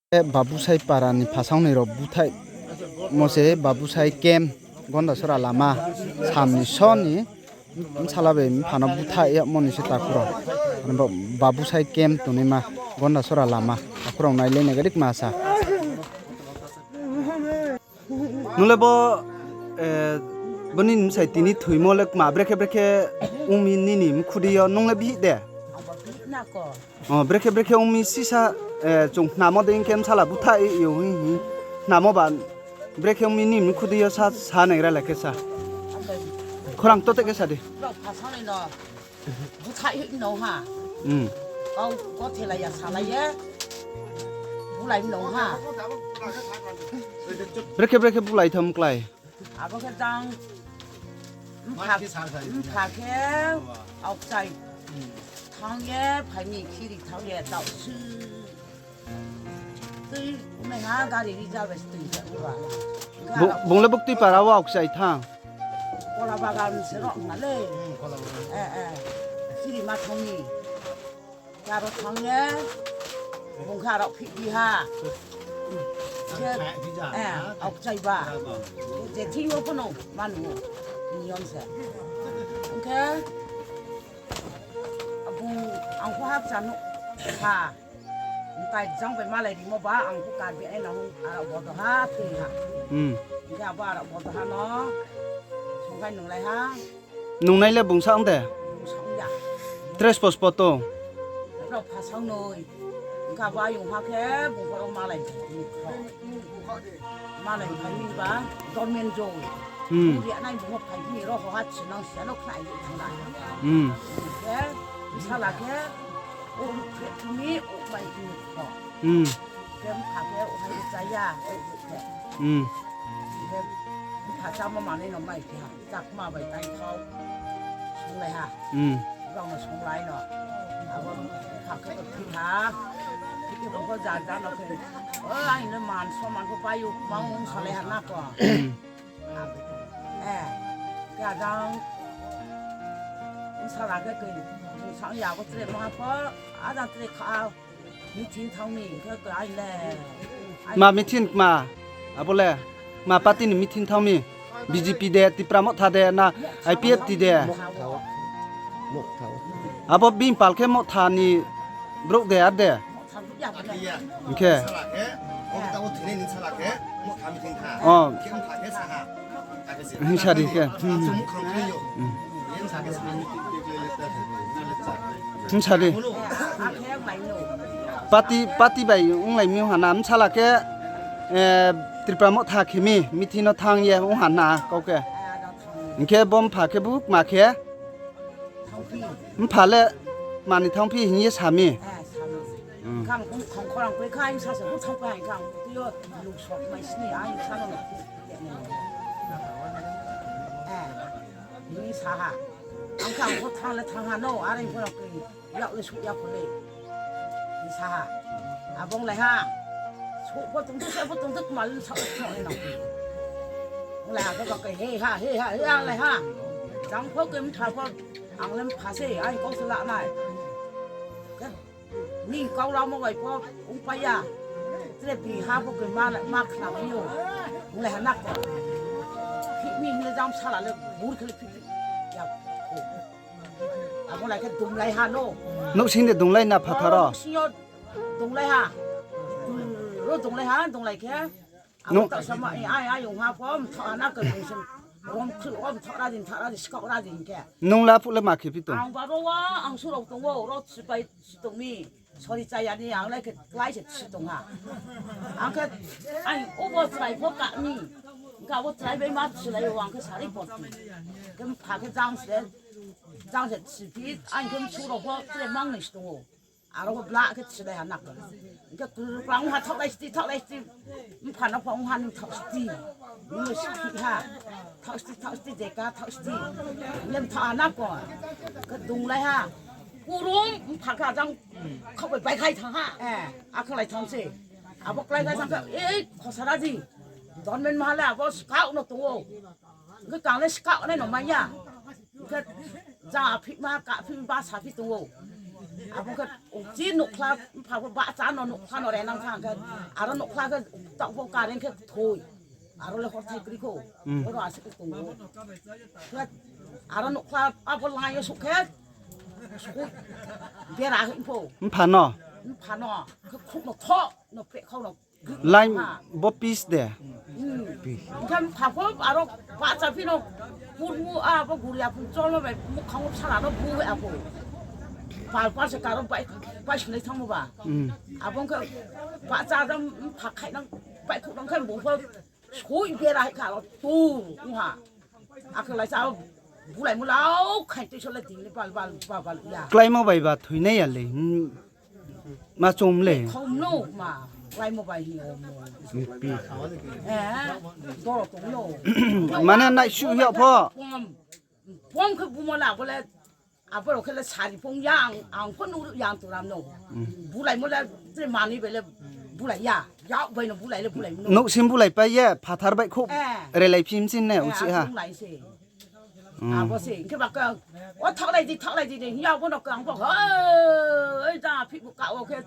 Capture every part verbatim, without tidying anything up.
Babusai para ni phasaongnoi rao búthaihmo se Babusai camp, Gondasora lama, sam ni so ni bsala bai mpha no búthaih yagmo ni se takhu rao. Babusai camp tongnaima Gondasora lama, takhu rao nailai nai gari kma sa. Nung le bo, bo nini bsai tini thoimo le kma brekhe brekhe ong mi nini mkhu dei yo, nung le bihih de? Brekhe brekhe ong mi sisa, chung khnamo dei khe bsala búthaih yo hing hing khnamo ba, brekhe ong mi nini mkhu dei yo sa, sa naigra le khe sa. Khorang to te khe sa di. Búthaih hoih no ha. Kau kothelai ya salai ye. Bulai no ha. Brekhe brekhe bulai tham klái. Abo khe jang mpha khe aokchai thanng ye phai mi khiri thanng ye taoh su. Tui maiha gari ri ja bai se tui khe uba. Bung le buktui para wo aokchai thanng. Kola bagan se rao na le. Khiri ma thanng ni. Karo thanng ye, bung kha rao phih di ha. Aokchai ba. Je thing yo pho no manu niyom se. Ong khe, bung ang pho hapcha nuh ha. Mtai jang bai malai rimo ba ang pho Karbi ai nang arao bodo ha tui ha. Hing khe abo arao bodo ha no songkhai nunglai ha. Nungnai le bungsa ong de? Tre spo spo tong. Brao phasaongnoi. Hing khe abo ayong ha khe bung pho malai. Malai phai mi ba dormen jo. Ri nai bung pho phai mi ro ho ha chinang sia no khnai di thanng nai. Khe bsala khe, o khe mi, o mai mi kho. Khe mpha khe o hai chá ya, o khe. Khe mpha chámo manoi no mai khe ha, chakma bai tai thao. Songlai ha. Brao no songlai no. Abo mpha khe khe ha. Khe bung pho ja ja no khe. O, aini man soman pho pai ou, mang ong salai ha na kho. Khe ajang bsala khe koi, bung sang ya bo tre maha pho, ajang tre kha, meeting thanng mi, khe koi ai le. Ma meeting kma, abo le, ma party ni meeting thanng mi, B J P de, Tipra Motha de, na I P F T de. Abo bini pal khe Motha ni brouh de, ar de. Hing khe. Hing sa di khe. Hing sa di. Party, party bai onglai mi ong ha na, bsala khe, Tripura Motha khe mi, meeting no thanng ye ong ha na kau khe. Hing khe bo mpha khe bu kma khe. Mpha le mani thanngphi hing ye sa mi. Hing sa ha. Ang khe ang pho thanng le thanng ha no, are pho no koi yak le suh ya pho le. Hing sa ha. Abo onglai ha. Souh pho tong thou, souh pho tong thou, kma le saoh le thanng le nang. Onglai ha khe ba khe he ha, he ha, he ha, onglai ha. Jang pho khe mtha pho, ang le mpha se, ang kau se la nai. Khe, ni kau lamo bai pho ongpai ya. Tre bini ha pho khe ma, ma khnaphi ou. Onglai ha na kho. Phih mi hing le jang bsala le bur khe le phih phih ya kho. Abo lai khe dunglai ha no. Nouhsing de dunglai na phathar wo? Nouhsing yo dunglai ha. Ro dunglai ha, dunglai khe. Abo taoh sama, ai, ai, ayong ha pho mthaoh ha na khe bung se. Rom khruh wo mthaoh ra di, mthaoh ra di, skaoh ra di hing khe. Nung le arphuh le ma khe phi tong? Ang ba ro wo, ang su rao tong ou, ro sipai si tong mi. Sori chaya ni ang le khe klái se si tong ha. Ang khe, ai, obo chrai pho ka mi. Hing khe abo chrai bai ma silai ou, ang khe sari porti. Khe mpha khe jang se, jang se siphi, ang khe msu rao pho tre mang ni si tong ou. Aro pho bla khe silai ha na khe. Hing khe kruklang ha thaohlai sti, thaohlai sti. Mpha no pho ong ha ni thaoh sti. Nung le siphi ha. Thaoh sti, thaoh sti, jeka thaoh sti. Hing le mthaoh ha na khe. Khe dunglai ha. Kurum mpha khe ajang khaoh bai bai khai thanng ha. Akhalai thanng se. Abo klái klái thanng khe, ei, khosa ra di. Dormen maha le abo skaoh no tong ou. Hing khe kang le skaoh nai no mai ya. Hing khe jang aphih ma, kaphih ma, ba saphi tong ou. Abo khe, chi nouhkhla, mpha pho bahcha no nouhkhla no renang thanng khe, aro nouhkhla khe, taoh pho current khe thoi. Aro le horthai kri kho. Hmm. Oro asuh khe tong ou. Khe, aro nouhkhla abo line yo suh khe, suh bera hing pho. Mpha no? Mpha no. Khe khruh no tho, no prekha no. Line bo piece de? Hmm. Khe mpha pho aro bahcha phi no purmu abo guria phung chol no bai muhkhang wo bsala no bu abo. Pal pal se karo bai, bai sunai thangmo ba. Hmm. Abo khe bahcha aro mpha khainang bai khruh nang khe bung pho soi bera hai kha aro tu ongha. Akhe laisa bulaimo lau khain tui sole ding le bal bal bal bal ya. Kláimo bai ba thoinai ya le. Hmm. Ma chom le. Khom no ma, kláimo bai hi o mo. Pi. Eh, doro tong no. Mane nai su hiya pho. Pom, pom khe bumo la bole, abo rao khe le sari phong ya, ang, ang pho nuh ya ang turam no. Hmm. Bulaimo le, tre mani bai le bulai ya. Yak bai no bulai le bulai no. Nouh sim bulai pai ye, phathar bai khouh. Eh. Relai phim chin ne, eh, uchi ha. Ang lai se. Hmm. Abo se, hing khe ba khe, o thaohlai di, thaohlai di, de, hing ya bo no khe ang pho, hei, da, phi bu ka o khe,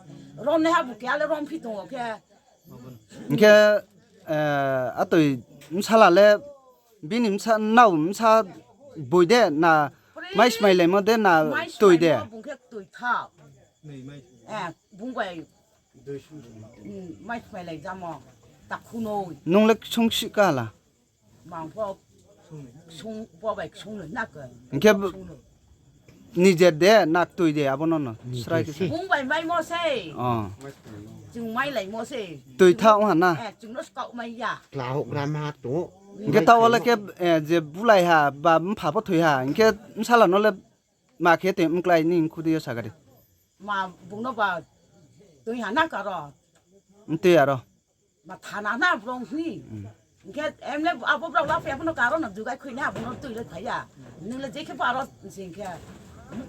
rom nai ha bu khe, ale rom phi tong o khe. Hing khe, eh, atoi bsala le, bini bsa, nrao bsa boi de, na, mai smai laimo de, na, mai tui de? Smai laimo bung khe tui thao. Eh, bung bai, hmm, mai smai lai jamo, takhu noi. Nung le ksung si ka la? Mang pho ksung, bo bai ksung le na khe. Hing khe ksung le. Nije de, na tui de, abo no no. Nije srai khe se. Bung bai maimo se. Oh. Chung mai laimo se. Tui thao ha na. Eh, chung no skaoh mai ya. Kla houh gra ma tong ou. Hing khe taoh wo le khe, eh, je bulai ha, ba mpha pho thoi ha. Hing khe bsala no le ma khe te mklái ni mkhu di yo sa gari. Ma bung no ba tui ha na karo. Mtui aro. Ma thana na brong hni. Hmm. Hing khe emle abo brao la phe abo no karo no dugai khui na abo no tui le thai ya. Nung le je khe bo aro sing khe.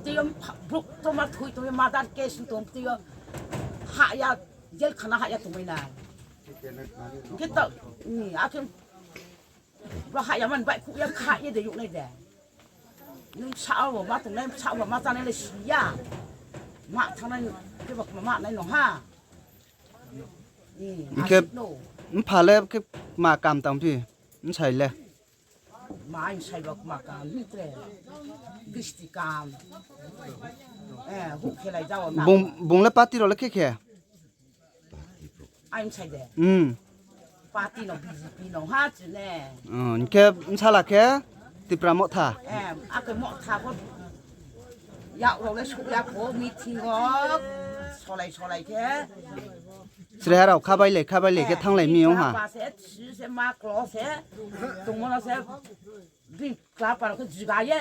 Tui yo bruk to ma thui to ma dar case to tui yo. Ha ya, jel khana ha ya tongmai nai. Hing khe to, ni, akhe Bo haya man bai khuh ya kha ye de yug nai de. Nung sa wo ma tongnai, sa wo ma chánai le si ya. Ma thanngnai, khe bo ma nai no ha. Hing khe mpha le khe ma kam tang phi, bsai le? Ma bsai bo ma kam hing tre. Bisti kam. Eh, hu khelai jao na. Bung, bung le party rao le khe khe? Ai bsai de. Hmm. Party no B J P no ha chine. Oh, hing khe bsala khe Tipra Motha. Eh, akhe Motha pho. Yak rao le suh ya pho meeting o. Solai solai khe. Chreha rao khabai le, khabai le khe thannglai mi ong ha. Kla pa se, thi se, ma klo se. Tongmo no se. Bini kla pa rao khe juga ye.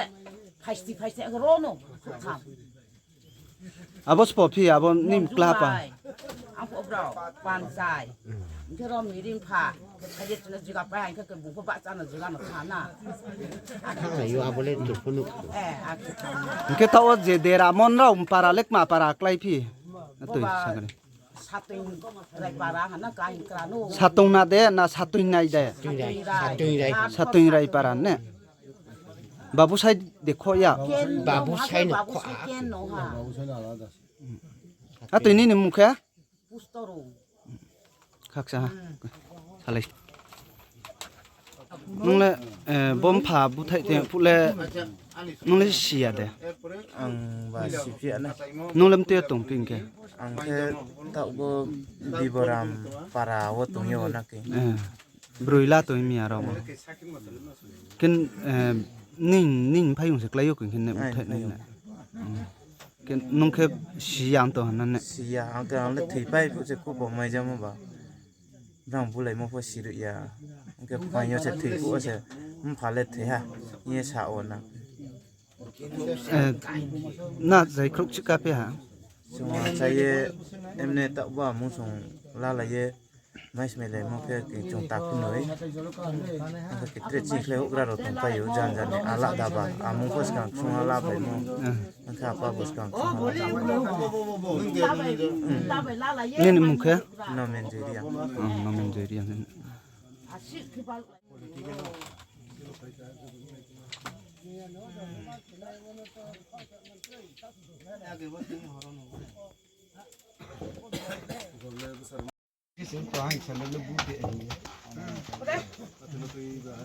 Phaisti phaisti khe ro no. Tham. Abo spo phi, abo ni kla pa. Ang pho brao, panchai. Hing khe ro miring pha, khe thai ye chuna juga pai, hing khe bung pho bahcha no juga no tha na. Thanglai yo abo le turphu nuh. Eh, akhe thanglai. Hing khe taoh wo je dera mon rao para le kma para klái phi. Atoi sakri. Satong Rai para ha na kain kra no. Satong na de, na Satong nai de? Satong Rai. Satong Rai. Satong Rai para ne. Babu sai de kho ya. Ken no ha, Babu sai no kho. Ken no ha. Atoi nini mung khe? Pustorung. Khaksa ha. Hmm. Salai. Nung le, eh, bo mpha búthaih tong phuh le, nung le si ya de? Ang ba si phi ya na. Nung le mtui yo tong phi hing khe? Ang khe taoh bo Biboram para wo tong yo na khe. Eh. Broi la tong mi aro bo. Ken, eh, ning, ning mphaiyong se klái yo khe ne búthaih nai na. Ken nung khe si ya ang tong ha na ne? Si ya, ang khe ang le thoipai phuh se khuh bo mai jamo ba. Brang bulaimo pho si ruh ya. Ang khe phaing yo se thoi phuh wo se mpha le thoi ha. Hing ye sa wo na. Eh, na zai khrouh chika phi ha? Chung achai ye, emne taoh ba mung sung lalai ye. Mai smai laimo khe khe chung takhu noi. Ang khe tre ching khlai houhgra rao tongpai ou, jan jan ni alada ba. Amung pho skang ksung ala phaimo. Ang khe apa bo skang ksung ala phaimo. Nini mung khe? Nomen Joy Reang. Oh, Nomen Joy Reang.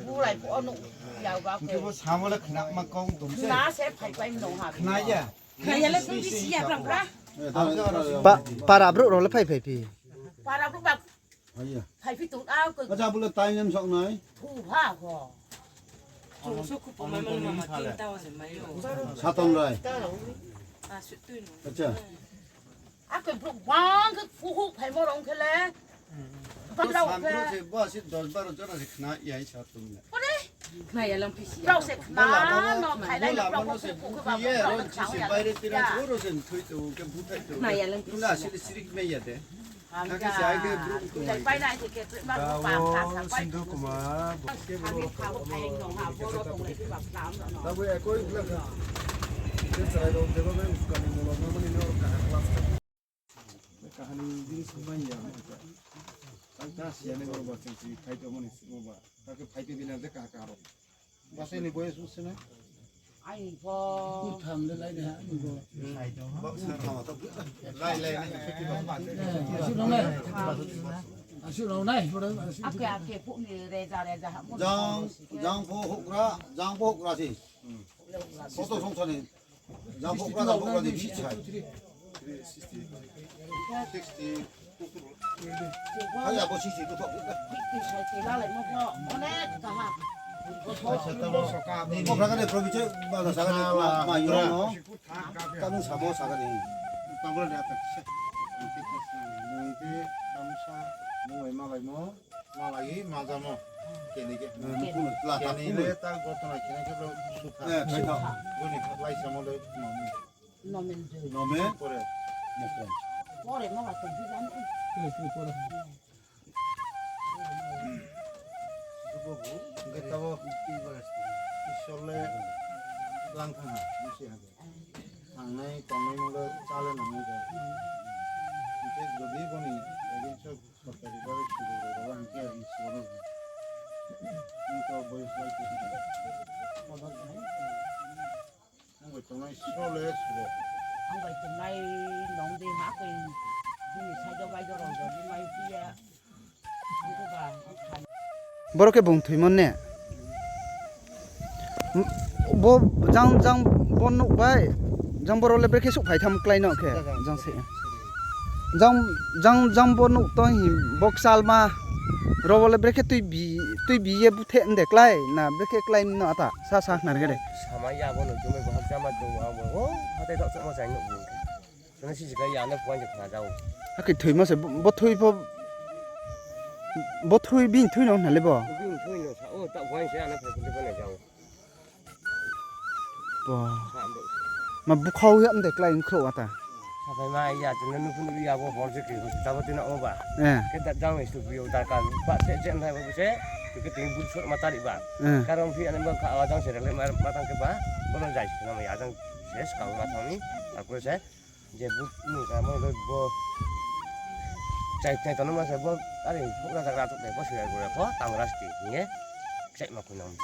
Bulai pho nuh ya ba khe. Samo le khna ma kong tong se. Khna se phai pai no ha. Khna ya. Khna ya le tong bisi ya brang bra. Pa, para brouh rao le phai phai phi. Para brouh ba. Phai phi tong a ko. Acha bule time jam sok nai. Thu ha ho. Chung su khu pumai mang ma ma tin ta wa se mai yo. Satong rai. A su tui no. Acha. Akhe brouh bang khe phuhu phaimo rong khe le. Bang rao khe. Bo se dos baro jona se khna ya sa tum le. Ore. Khna ya lang phi si. Rao se khna no khai lai no rao se phuhu khe ba ye, bang rao se baire tira, ro se thui to khe buthai to. Khna ya lang phi si. Tuna sili sirik me ya de. Kha khe se ai khe brouh tong lai pai nai khe khe brouh ma brouh pam kha sa pai. Sindhu Kumar, bo khe brouh. Ani kha bo phai no ha, bo ro tong lai khe ba phlam no. Tabo ekoi bla kha. Khe chrai rao jeba bai uskani molo no mani no kaha class kha. Kahani jini sumai ya. Ang ta siya ni bo ba chengsi khai to mani simo ba. Ta khe phai te bina je kaha kaha rao. Basa ni boyes bose na? Ai bo. Kutham le lai de ha, ni bo. Lai, lai, lai. Eh, asu rong nai. Asu rong nai, bo asu. Ake, ake, puk ni reza, reza ha. Jang, jang pho hokra, jang pho hokra si. Koto songsa ni. Jang pho hokra, jang pho hokra ni bisi chai. Sixty. Sixty. Hai abo sixty two thok. Onek kaham. Bo bra kane province ba sa kane ma, ma yura no. Kamu sabo sa kane. Tabra ni atak se. Nung te kamu sa, nung bai malai mo, malai majamo. Keni ke. Keni le ta gotona keni ke bro sutha. Boni lai samo le. Nomen. Nomen. Pore. Mokon. Pore ma ba tong di jani. Pore, pore. Hingke tabo Isor le lang thang ha, bisi ha de. Thangnai, tongnai no le chale nangnai de. Hingke jodi boni against o sorkari bari suru rok hingke Isor no. Nung to boyos lai khe. Ang bai tongnai sro le sro. Ang bai tongnai nong de ha khe bini side o bai dorong dorong mai phi ya. Ang khe ba, ang khan. Boro khe bung thoimo ne? Bo jang, jang bo nouh bai, jang boro le brekhe souhphai tham klái no khe, jang se. Jang, jang, jang bo nouh tong hi bo kchalma, ro wo le brekhe tuibi, tuibi ye buthe nde klái, na brekhe klái no ata. Sa sa khna ri khe de. Sama ya bo no chumai bo hakchama chung abo. O, hathái thaoh chama chai nuh bo. Chana sisi khe ya le phone je khna jao. Hakhe thoimo se bo, bo thui pho, bo thui bini thui no hna le bo. Bini thui no sa, o, ta phone se ano phai phai phai jao. Bo. Sa bo. Ma bukhau ya mde klái nkhro ata. Sapai ma ya, chung nang nukhu nukhu ya bo hor se kri, tabo tina o ba. Eh. Khe da jang ni studio da ka, ba se jen hai ba se, khe ting bu sot ma tari ba. Eh. Karon phi ani ba ka awa jang se rele ma, ma tang khe ba, bo no jai se na ma ya jang se, ska ma tang ni, ta ko se, je bu, nu ka mo bo, chai, chai tong ma se bo, ari, phuk na jagra tuk de, bo se jagra ko, tang rasti, nge, chai ma ko nang.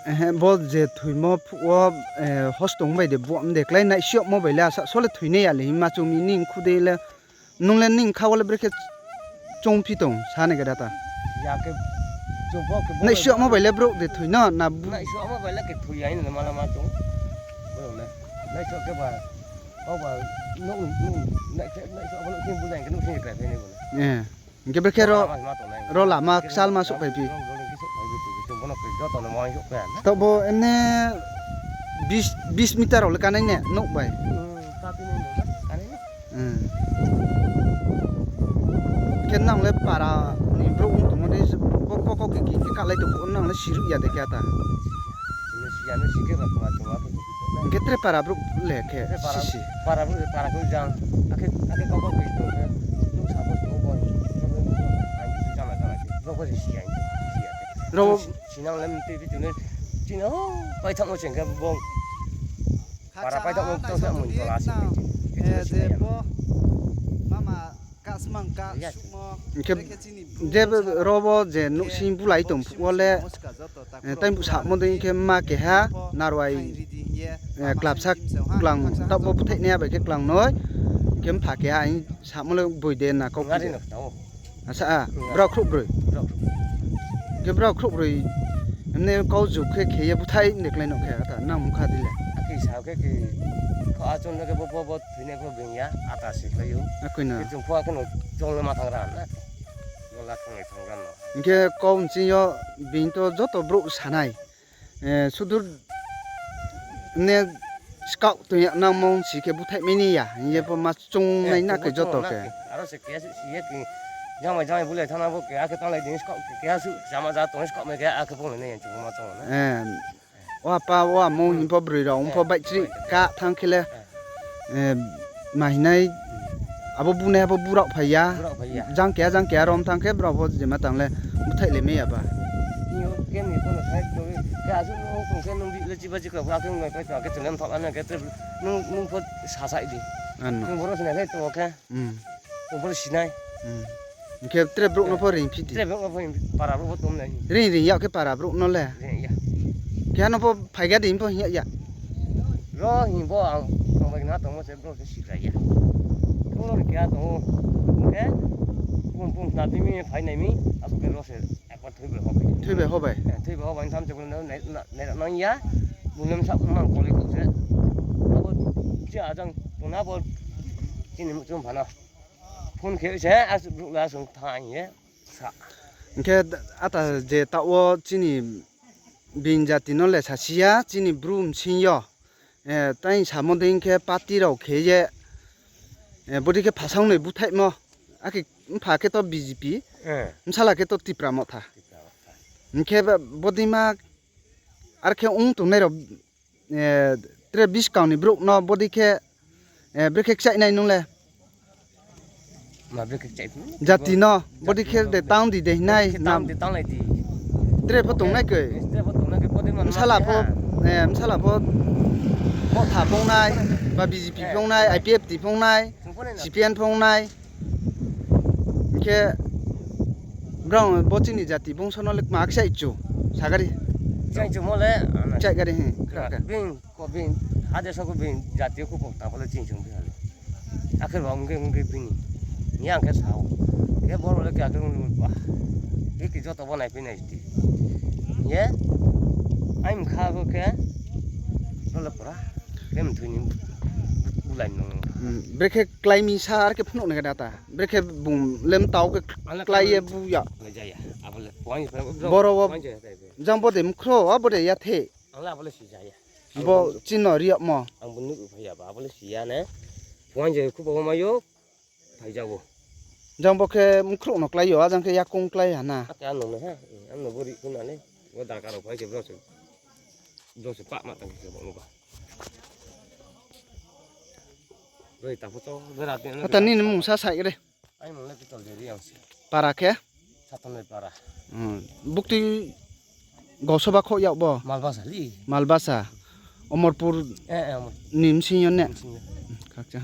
Ehe, bo je thoimo phuh wo, eh, hosto ong bai de, bo mde klái naisiyokmo bai le asa sole thoinai ya le himma chung mi ning khu de le, nung le ning kha wo le brekhe chongphi tong, sa ni khe da ta. Ya khe, chung bo khe bo naisiyokmo bai le brouh de thoi no, na bu- Naisiyokmo bai le khe thoi ya ni ma la ma chung. Bo le, naisiyok khe ba, o ba, no, no, naisiyok, naisiyok bo no khe bu jang khe no khe khe khe ni bo le. Eh. Hingke brekhe ro, ro lama kchalma souhphai phi. Taoh bo emne bis, bis meter rao le kanai ne, nouh bai. Hmm. Khe nang le para ni brouh ong tongmo dei, bo koko kiki khe kalai tong, nang le siruh ya de khe ata. Hingke tre para brouh le khe sisi. Para brouh, para khe jang. Akhe, akhe kau kau khe tong khe, nung sabo tong bo, jama jama khe. Brouh bo si ya, si ya khe. Rao sinang le mtui bi tuni, chini, o, paithak mo cheng khe bo. Para paithak mo tong khe mo tola si. Khe si ya. Mama, Hing khe je ro wo je nouhsing bulai tong phuh wo le, eh, taibu samo dei khe ma keha, Narwai, eh, klapsa klang, taoh bo búthaihnai ya bai khe klang noi, hing khe mpha keha hing samo le boi de na kau khe. Asa a, brao khrouhbroi. Khe brao khrouhbroi, emne kau ju khe khe ye búthaih de klái no khe ata nang mkha di le. Akhe sa khe khe, kho achon no khe bo, bo, bo, thoi nai pho being ya, ata se khlai ou. Akoi no. Khe chung pho akhe no chong le ma thang ra na. Bo la thang le thang ra no. Hing khe kau nching yo being to joto brouh sa nai. Eh, sudur ne skaoh tong ya nangmo si khe búthaih mai ni ya, hing ye pho ma chung nai na khe joto khe. Aro se keha suh si ye khe, jang bai jang bai bulai thana bo keha khe tanglai di skaoh khe, keha suh sama ja tong skaoh mai khe, akhe pho nai ya chung ma chung na. Eh, o apa, o amo hing pho broi rao, hing pho baihchri ka thanng khe le. Eh, ma hing nai, abo bunai, abo burao phai ya. Jang keha, jang keha rom thanng khe, brao pho jema tang le, búthaih le mai ya ba. Ni o khe ni pho no sai to, khe asuh no tong khe nung di le chiba chikra, akhe nung pai to, akhe chung le mthaoh la na khe, nung, nung pho sa sai di. Nung boro sinai khe tong khe. Chung pho sinai. Hing khe tre brouh no pho ring phi di. Tre brouh no pho para brouh pho tong nai. Ring ring yag khe para brouh no le. Ring ya. Keha no pho phai ga di hing pho hing ya. Ro hing bo ang, ang bai na tongmo se brouh se sikhlai ya. Brouh no keha tong ou. Hing khe, bung bung na di mi phai nai mi, asuh khe ro se. Thoi bai hobai. Thoi bai hobai tham se bung nai, nai, nai, nang ya. Bung le msa mang koli kho se. Abo, chi ajang tong na bo, chini muchung pha no. Phone khe se, asuh brouh la sung thanng ye. Sa. Hing khe ata je taoh wo chini being jati no le sasi ya, chini bru bsing yo. Eh, tai samo dei khe party rao khe ye, eh, bodei khe phasaonoi búthaihmo. Akhe mpha khe to B J P, bsala khe to Tipra Motha. Hing khe bodei ma ar khe ong tongnai rao, eh, tre buskang ni brouh no bodei khe, eh, brekhe kchaih nai nung le. Jati no, bodei khe de tang di de hing nai. Tre pho tongnai koi. Bsala pho, eh, bsala pho Motha phung nai, ba B J P phung nai, I P F T phung nai, C P M phung nai. Hing khe brao bo chini jati bungso no le kma kchaih chu, sa gari. Kchaih gari, hing, khra khe. Ko bini ade soko bini jati yo khupo tang pho le chini chung bihal. Akhe ba ong khe, ong khe bini. Ni ang khe sa ou. Khe boro le khe akhe ong ba. Khe khe joto bo nai phi nai sti. Ye? Ai mkha bo khe. Ro le pura. Khe mthoi ni bulai nung. Brekhe klái mi sa ar khe phnuh nai khe da ta. Brekhe bung le mtao khe klái ye bu ya. Boro wo jang bo de mkhro, abo de ya the. Ang le abo le si ja ya. Bo chini no ri yagmo. Ang bo nuh phai ya ba, abo le si ya ne. Puan je khu bo mai yo, phai ja bo. Jang bo khe mkhrouh no klái yo, ajang khe yakung klái ha na. Ake ano no ha, ano bo ri khu na le. Bo daka rao phai se bro se. Bro se pa ma tang se bo no ba. Bro ta pho to, bro ra te. Ata nini mung sa sai re. Aini mung le Pitol Deri ang se. Para khe? Satanoi para. Hmm. Buktui Gausoba khoh yag bo? Malbasa li. Malbasa. Omorpur ni bsing yo ne? Bsing yo. Khakcha.